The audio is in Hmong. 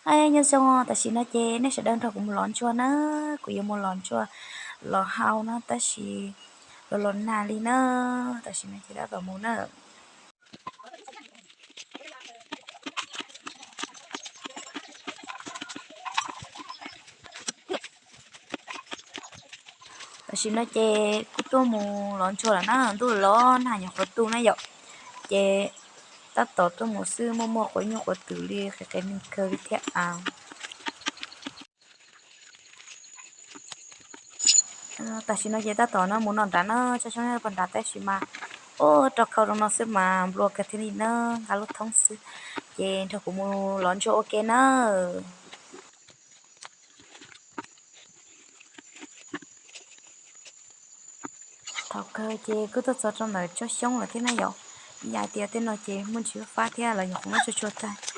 Hais nyob zoo, tam sim no ces nej sawv daws nrog kuv mus lov ntsuag na, kuv yuav mus lov ntsuag los hau na, tab sis los los nag li na, tam sim no ces tab tom mus na. Tam sim no ces kuj tuaj mus lov ntsuag lawm na, ntuj los nag nyuam qhuav tu na yom, ces tab tom tuaj mus xwb, muaj muaj quav nyuj quav twm li, qis qis neeg kawg li thiab a. Tam sim no ces tab tom no mus no nrad na, tsob xyoob nyob pog nrad, tab sis mas ua rau khau rau no xwb mas nplua kawg thiab li na, nqa lub thoob xwb. Ces nrog kuv mus lov ntsuag ua ke na. Thaum kawg ces kuj tuaj txog rau ntawm tsob xyoob lawm thiab na yom. Yam tias tej no ces muaj ntsis fab fab thiab, los nyuam qhuav muab tsuag tsuag tag.